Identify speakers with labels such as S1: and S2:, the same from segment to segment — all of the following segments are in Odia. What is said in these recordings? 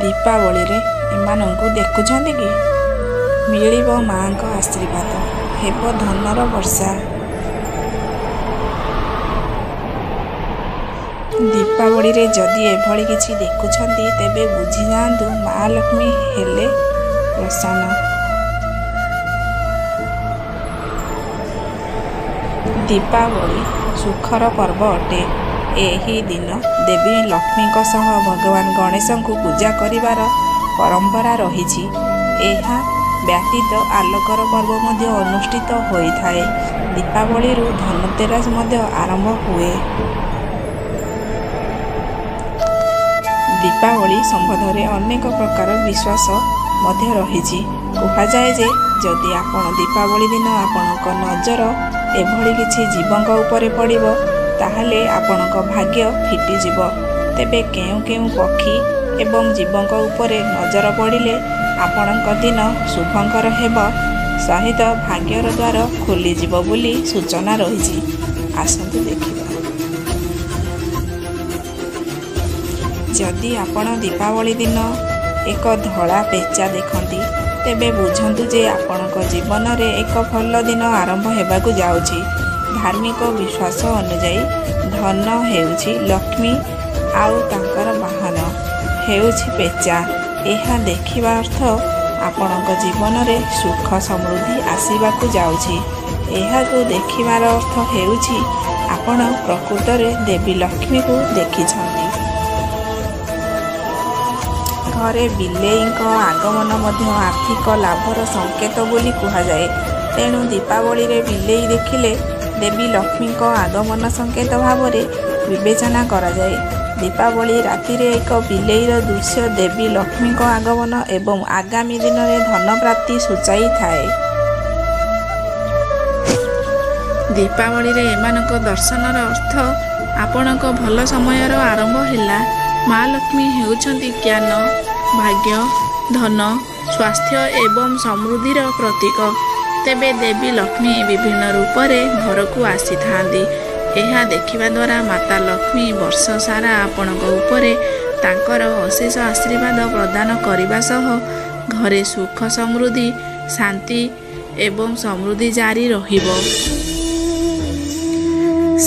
S1: ଦୀପାବଳିରେ ଏମାନଙ୍କୁ ଦେଖୁଛନ୍ତି କି? ମିଳିବ ମା'ଙ୍କ ଆଶୀର୍ବାଦ, ହେବ ଧନର ବର୍ଷା। ଦୀପାବଳିରେ ଯଦି ଏଭଳି କିଛି ଦେଖୁଛନ୍ତି, ତେବେ ବୁଝିଯାଆନ୍ତୁ ମା ଲକ୍ଷ୍ମୀ ହେଲେ ପ୍ରସନ୍ନ। ଦୀପାବଳି ସୁଖର ପର୍ବ ଅଟେ। ଏହି ଦିନ ଦେବୀ ଲକ୍ଷ୍ମୀଙ୍କ ସହ ଭଗବାନ ଗଣେଶଙ୍କୁ ପୂଜା କରିବାର ପରମ୍ପରା ରହିଛି। ଏହା ବ୍ୟତୀତ ଆଲୋକର ପର୍ବ ମଧ୍ୟ ଅନୁଷ୍ଠିତ ହୋଇଥାଏ। ଦୀପାବଳିରୁ ଧନତେରସ ମଧ୍ୟ ଆରମ୍ଭ ହୁଏ। ଦୀପାବଳି ସମ୍ବନ୍ଧରେ ଅନେକ ପ୍ରକାର ବିଶ୍ୱାସ ମଧ୍ୟ ରହିଛି। କୁହାଯାଏ ଯେ ଯଦି ଆପଣ ଦୀପାବଳି ଦିନ ଆପଣଙ୍କ ନଜର ଏଭଳି କିଛି ଜୀବଙ୍କ ଉପରେ ପଡ଼ିବ, ତାହେଲେ ଆପଣଙ୍କ ଭାଗ୍ୟ ଫିଟିଯିବ। ତେବେ କେଉଁ କେଉଁ ପକ୍ଷୀ ଏବଂ ଜୀବଙ୍କ ଉପରେ ନଜର ପଡ଼ିଲେ ଆପଣଙ୍କ ଦିନ ଶୁଭଙ୍କର ହେବ ସହିତ ଭାଗ୍ୟର ଦ୍ୱାର ଖୋଲିଯିବ ବୋଲି ସୂଚନା ରହିଛି, ଆସନ୍ତୁ ଦେଖିବା। ଯଦି ଆପଣ ଦୀପାବଳି ଦିନ ଏକ ଧଳା ପେଚା ଦେଖନ୍ତି, ତେବେ ବୁଝନ୍ତୁ ଯେ ଆପଣଙ୍କ ଜୀବନରେ ଏକ ଭଲ ଦିନ ଆରମ୍ଭ ହେବାକୁ ଯାଉଛି। ଧାର୍ମିକ ବିଶ୍ୱାସ ଅନୁଯାୟୀ ଧନ ହେଉଛି ଲକ୍ଷ୍ମୀ ଆଉ ତାଙ୍କର ବାହନ ହେଉଛି ପେଚା। ଏହା ଦେଖିବା ଅର୍ଥ ଆପଣଙ୍କ ଜୀବନରେ ସୁଖ ସମୃଦ୍ଧି ଆସିବାକୁ ଯାଉଛି। ଏହାକୁ ଦେଖିବାର ଅର୍ଥ ହେଉଛି ଆପଣ ପ୍ରକୃତରେ ଦେବୀ ଲକ୍ଷ୍ମୀଙ୍କୁ ଦେଖିଛନ୍ତି। ଘରେ ବିଲେଇଙ୍କ ଆଗମନ ମଧ୍ୟ ଆର୍ଥିକ ଲାଭର ସଙ୍କେତ ବୋଲି କୁହାଯାଏ। ତେଣୁ ଦୀପାବଳିରେ ବିଲେଇ ଦେଖିଲେ ଦେବୀ ଲକ୍ଷ୍ମୀଙ୍କ ଆଗମନ ସଙ୍କେତ ଭାବରେ ବିବେଚନା କରାଯାଏ। ଦୀପାବଳି ରାତିରେ ଏକ ବିଲେଇର ଦୃଶ୍ୟ ଦେବୀ ଲକ୍ଷ୍ମୀଙ୍କ ଆଗମନ ଏବଂ ଆଗାମୀ ଦିନରେ ଧନ ପ୍ରାପ୍ତି ସୂଚାଇଥାଏ। ଦୀପାବଳିରେ ଏମାନଙ୍କ ଦର୍ଶନର ଅର୍ଥ ଆପଣଙ୍କ ଭଲ ସମୟର ଆରମ୍ଭ ହେଲା। ମା ଲକ୍ଷ୍ମୀ ହେଉଛନ୍ତି ଜ୍ଞାନ, ଭାଗ୍ୟ, ଧନ, ସ୍ୱାସ୍ଥ୍ୟ ଏବଂ ସମୃଦ୍ଧିର ପ୍ରତୀକ। ତେବେ ଦେବୀ ଲକ୍ଷ୍ମୀ ବିଭିନ୍ନ ରୂପରେ ଘରକୁ ଆସିଥାନ୍ତି। ଏହା ଦେଖିବା ଦ୍ୱାରା ମାତା ଲକ୍ଷ୍ମୀ ବର୍ଷ ସାରା ଆପଣଙ୍କ ଉପରେ ତାଙ୍କର ଅଶେଷ ଆଶୀର୍ବାଦ ପ୍ରଦାନ କରିବା ସହ ଘରେ ସୁଖ, ସମୃଦ୍ଧି, ଶାନ୍ତି ଏବଂ ସମୃଦ୍ଧି ଜାରି ରହିବ।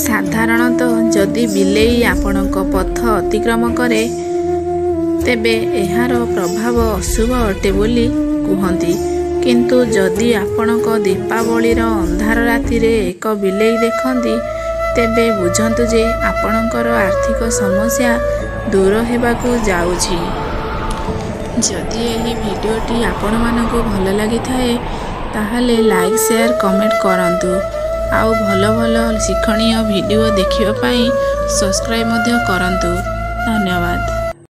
S1: ସାଧାରଣତଃ ଯଦି ବିଲେଇ ଆପଣଙ୍କ ପଥ ଅତିକ୍ରମ କରେ, ତେବେ ଏହାର ପ୍ରଭାବ ଅଶୁଭ ଅଟେ ବୋଲି କୁହନ୍ତି। କିନ୍ତୁ ଯଦି ଆପଣଙ୍କ ଦୀପାବଳିର ଅନ୍ଧାର ରାତିରେ ଏକ ବିଲେଇ ଦେଖନ୍ତି, ତେବେ ବୁଝନ୍ତୁ ଯେ ଆପଣଙ୍କର ଆର୍ଥିକ ସମସ୍ୟା ଦୂର ହେବାକୁ ଯାଉଛି। ଯଦି ଏହି ଭିଡ଼ିଓଟି ଆପଣମାନଙ୍କୁ ଭଲ ଲାଗିଥାଏ, ତାହେଲେ ଲାଇକ୍, ସେୟାର, କମେଣ୍ଟ କରନ୍ତୁ। ଆଉ ଭଲ ଭଲ ଶିକ୍ଷଣୀୟ ଭିଡ଼ିଓ ଦେଖିବା ପାଇଁ ସବସ୍କ୍ରାଇବ୍ ମଧ୍ୟ କରନ୍ତୁ। ଧନ୍ୟବାଦ।